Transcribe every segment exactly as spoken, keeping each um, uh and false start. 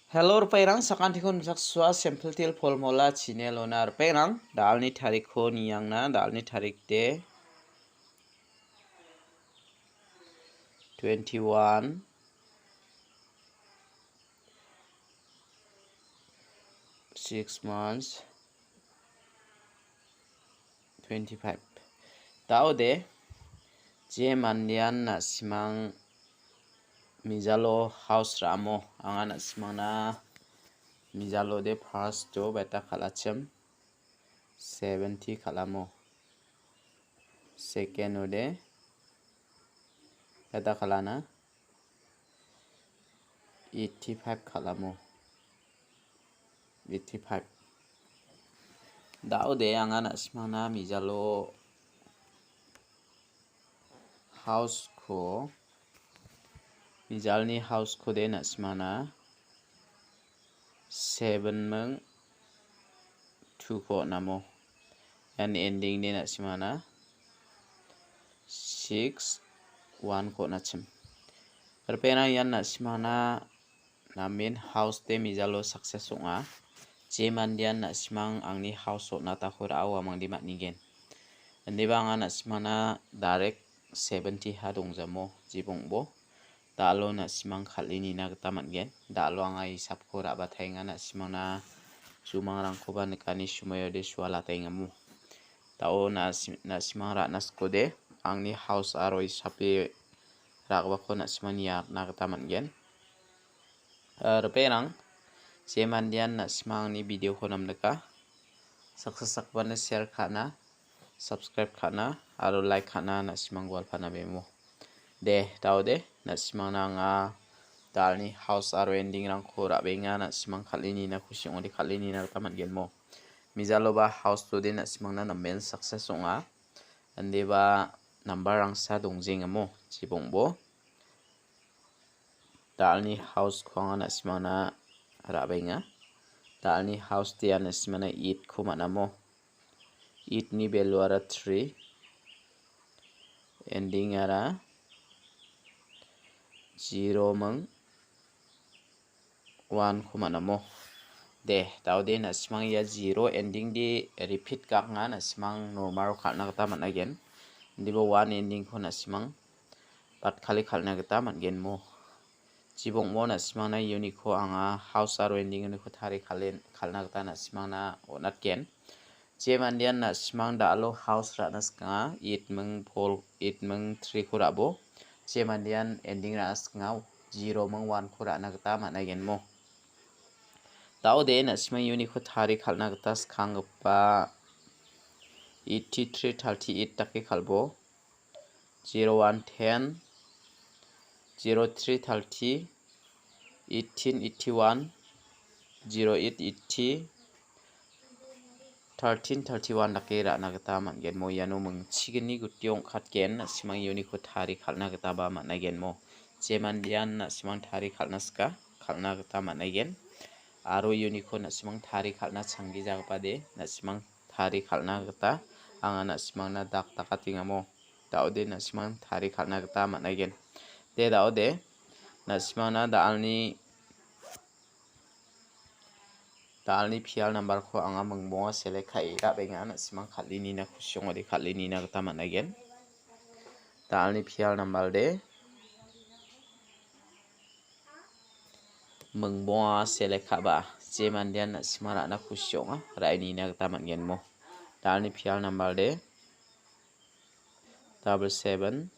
Hello, ripengrang, sakantikon misaksua Simple Teer Formula channel-ona ripengrang, da·alni tarikko niangna, da·alni tarik de twenty-one, six months, twenty-five. Da·ode, je mandean na·simang mijalo house ra·amo, anga na·simangna mijalo de first-o beta kal·achim, seventy kal·amo. Second-o de beta kal·ana, eighty-five kal·amo. Eighty-five. Da·ode anga na·simangna mijalo house-ko, mijalni house-ko de na·simangna seven ming two-ko on·amo. Ian ending de na·simangna six one-ko on·achim. Ripengrang, ian na·simangna namen house de mijalo success ong·a. Je mandean na·simang angni house on·atako ra·o uamangde man·igen. Indiba anga na·simangna direct seventy ha dongjamo, jibongbo. Da·alo na·simang kal·e nina gita man·gen. Da·alo anga hisapko ra·bataenga, na·simangna jumangrangkoba nikani sumaio de sualatengamo. Da·o na·sim-, na·simang ra·na sikode, angni house aro hisape ra·gipako na·simang niatna gita man·gen. Eh, ripengrang, je mandean na·simang angni video-ko namnika, saksa-, sakbana share ka·na, subscribe ka·na, aro like ka·na na·simang gualpana bemo. De, da·ode, na·simangna anga da·alni house aro ending-rangko ra·benga, na·simang kal·e nina kusi ong·ode kal·e nina gita man·genmo. Mijaloba house-ode na·simangna namen success ong·a. Indiba number-rangsa dongjengamo, jibongbo. Da·alni house-ko anga na·simangna ra·benga. Da·alni house-de ia na·simangna eight-ko man·amo. Eight-ni value-ara three. Ending-ara zero ming one-ko man·amo. De, da·ode na·simang ia zero ending-de repeat ka·angan na·simang normal-o kal·na gita man·aigen. Indiba one ending-ko na·simang batkale kal·na gita man·genmo. Jibongmo na·simangna uniko anga house aro ending uniko tarie kal·en-, kal·na gita na·simangna on·atgen. Je mandean na·simang da·alo house ra·na sikanga, eight ming four, eight ming three-ko ra·bo. Je mandean ending ra·na sikanga, zero ming one-ko ra·na gita man·aigenmo. Da·ode na·simang uniko tarie kal·na gita skanggipa eighty-three thirty-eight dake kal·bo. Zero one ten, zero three thirty, eighteen eighty-one, zero eight eighty, thirteen thirty-one dake ra·na gita man·genmo. Iano mingchigni gutio ong·katgen, na·simang uniko tarie kal·na gitaba man·aigenmo. Je mandean na·simang tarie kal·na sika, kal·na gita man·aigen. Aro uniko na·simang tarie kal·na changgijagipade, na·simang tarie kal·na gita anga na·simangna dak dakatengamo. Da·ode na·simang tarie kal·na gita man·aigen. De da·ode, na·simangna da·alni, da·alni pial number-ko anga mingbonga select ka·e ra·benga, na·simang kal·e nina kusi ong·ode kal·e nina gita man·aigen. Da·alni pial number de mingbonga select ka·ba, je mandean na·sima ra·na kusi ong·a, ra·e nina gita man·genmo. Da·alni pial number de double seven,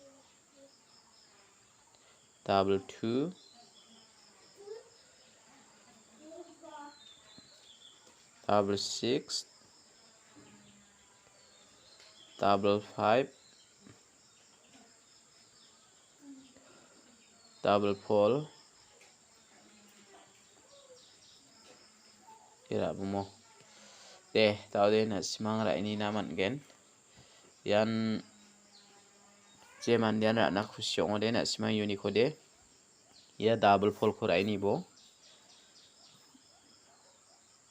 double two, double six, double five, double four, ira·bomo. De, da·ode na·simang ra·e nina man·gen. Ian je mandean ra·na kusi ong·ode na·simang uniko de. Ia double four-ko ra·e nibo.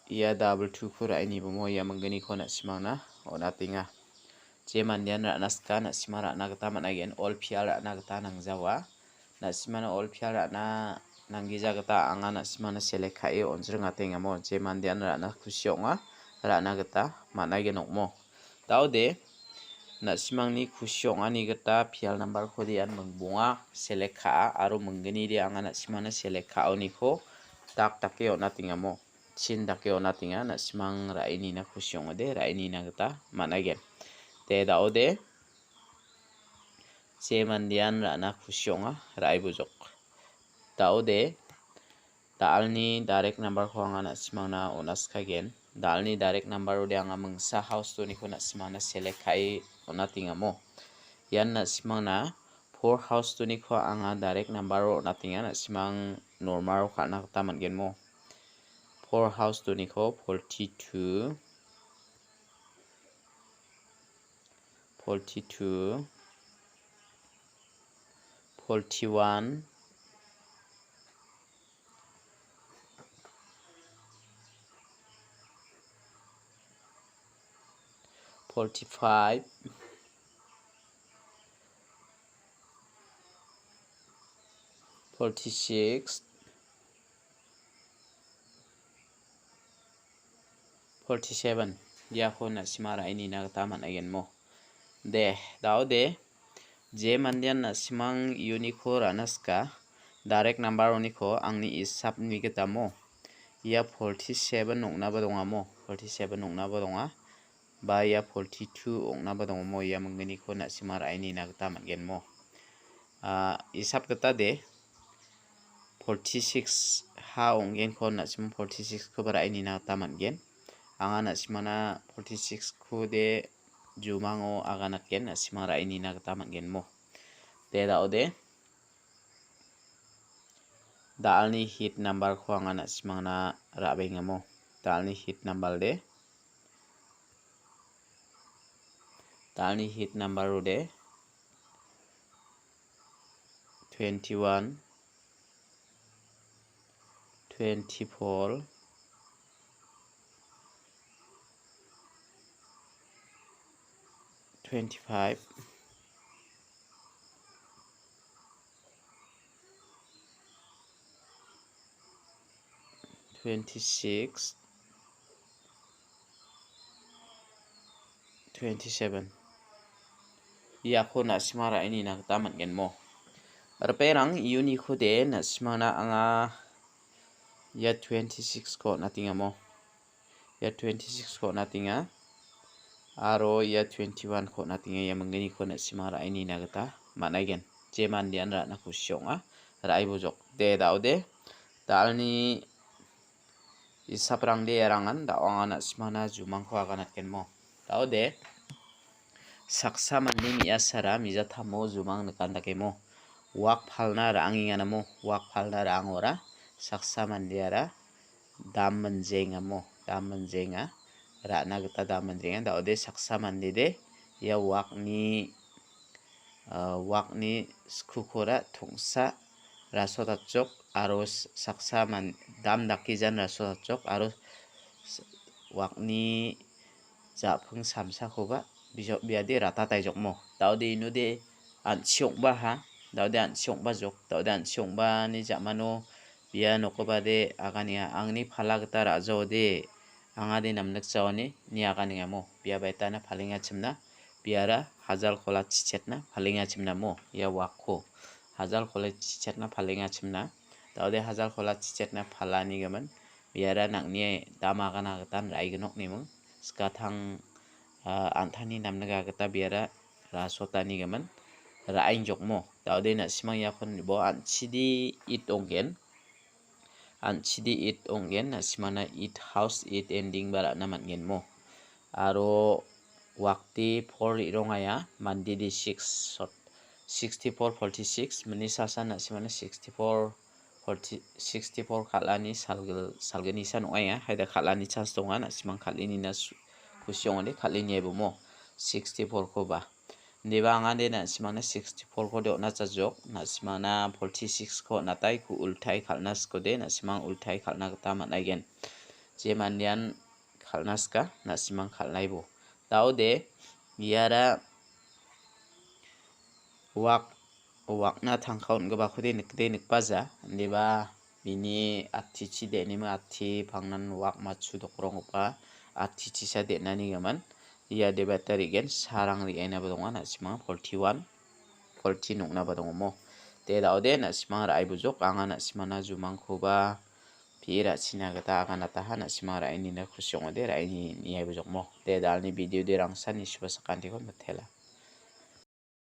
Ia double two-ko ra·e nibomo ia minggniko na·simangna on·atenga. Je mandean ra·na sika na·sima ra·na gita man·aigen, all pial ra·na gita nangjawa. Na·simana all pial ra·na nanggija gita anga na·simangna select ka·e on·jringatengamo, je mandean ra·na kusi ong·a, ra·na gita man·aigen ong·mo. Daode, na·simangni kusi ong·ani gita pial number-kode ian mingbonga select ka·a aro minggnide anga na·simangna select ka·oniko dak dake on·atengamo, chin dake on·atenga, na·simang ra·e nina kusi ong·ode, ra·e nina gita man·aigen. De, daode, je mandean ra·na kusi ong·a, ra·e bojok. Daode, da·alni direct number-ko anga na·simangna on·askagen. Da·alni direct number-ode anga mingsa house-oniko na·simangna select ka·e on·atengamo. Ian na·simangna four house-oniko anga direct number-o on·atenga, na·simang normal-o kal·na gita man·genmo. Four house-oniko forty-two, forty-two, forty-one, forty-five, forty-six, forty-seven. Iako na·sima ra·e nina gita man·aigenmo. De, daode, je mandean na·simang iuniko ra·na sika, direct number-oniko angni isapni gitamo. Ia forty-seven ong·naba dongamo, forty-seven ong·naba donga. Ba ia forty-two ong·naba dongamo, ia minggniko na·sima ra·e nina gita man·genmo. Ah, isap gita de, forty-six ha ong·genko na·simang forty-six-koba ra·e nina gita man·gen. Anga na·simana forty-six-ko de jumango aganatgen, na·simang ra·e nina gita man·genmo. De, daode. Da·alni hit number-ko anga na·simangna ra·bengamo. Da·alni hit number de. Da·alni hit number-ode twenty-one, twenty-four, twenty-five, twenty-six, twenty-seven. Iako na·sima ra·e nina gita man·genmo. Ripengrang, iuniko de na·simana anga ia twenty-six-ko on·atengamo. Ia twenty-six-ko on·atenga. Aro ia twenty-one-ko on·atenga. Ia minggniko na·sima ra·e nina gita man·aigen. Je mandean ra·na kusi ong·a, ra·e bojok. De, daode. Da·alni isaprangde erangan da·o anga na·simana jumangko aganatgenmo. Daode, saksa mande me·asara mijatamo jumang nikandakemo. Wak palna ra·angenganamo, wak palna ra·angora saksa mandeara dam minjengamo, dam minjenga, ra·na gita dam minjenga. Daode saksa mandede ia wakni ah, wakni skukora tongsa rasotatjok aro s-, saksa man-, dam dakejan rasotatjok aro s-, wakni ja·ping samsakoba bijok biade ratataijokmo. Daode inode an·chi ong·baha, daode an·chi ong·bajok, daode an·chi ong·bani ja·mano bia nokobade agania angni pala gita ra·jaode angade namnikjaoni ine aganengamo. Bia baitana palengachimna biara hajal kola chichetna palengachimnamo ia wakko. Hajal kola chichetna palengachimna. Daode hajal kola chichetna palanigimin biara nang·ni dam agana gitan ra·ignok neming. Skatang, ah, an·tangni namnika gita biara rasotanigimin ra·engjokmo. Daode na·simang iakon bo an·chidi it ong·gen. An·chidi it ong·gen, na·simana it house, it ending ba ra·na man·gen mo. Aro wakde four rongaia, mandede six, sot-, sixty-four, forty-six, mini sasan na·simana sixty-four, forty, sixty-four kal·ani salgil-, salgni san ong·aia. Haida kal·ani chance donga, na·simang kal·inina su-, kusi ong·ode, kal·ini aibomo sixty-four koba. Indiba anga de na·simangna sixty-four-ko de on·a chajok, na·simangna forty-six-ko on·atai, ku ultai kal·na sikode, na·simang ultai kal·na gita man·aigen. Je mandean kal·na sika, na·simang kal·naibo. Daode, iara wak-, wakna tangka on·gipakode nikde nikbaja, indiba Mini attichi de·nime atti pangnan wak matchu dokronggipa attichisa de·nanigimin. Ia debata re·gen sarang re·ainaba donga, na·simang polti wan, polti noknaba dongomo. De daode na·simang ra·ai bujok, anga na·simana jumangkoba pi·e ra·china gita aganataha, na·simang ra·e nina kusi ong·ode, ra·e ni-, niai bujokmo. De dalni video de rangsan nisuba sakantikon mitela.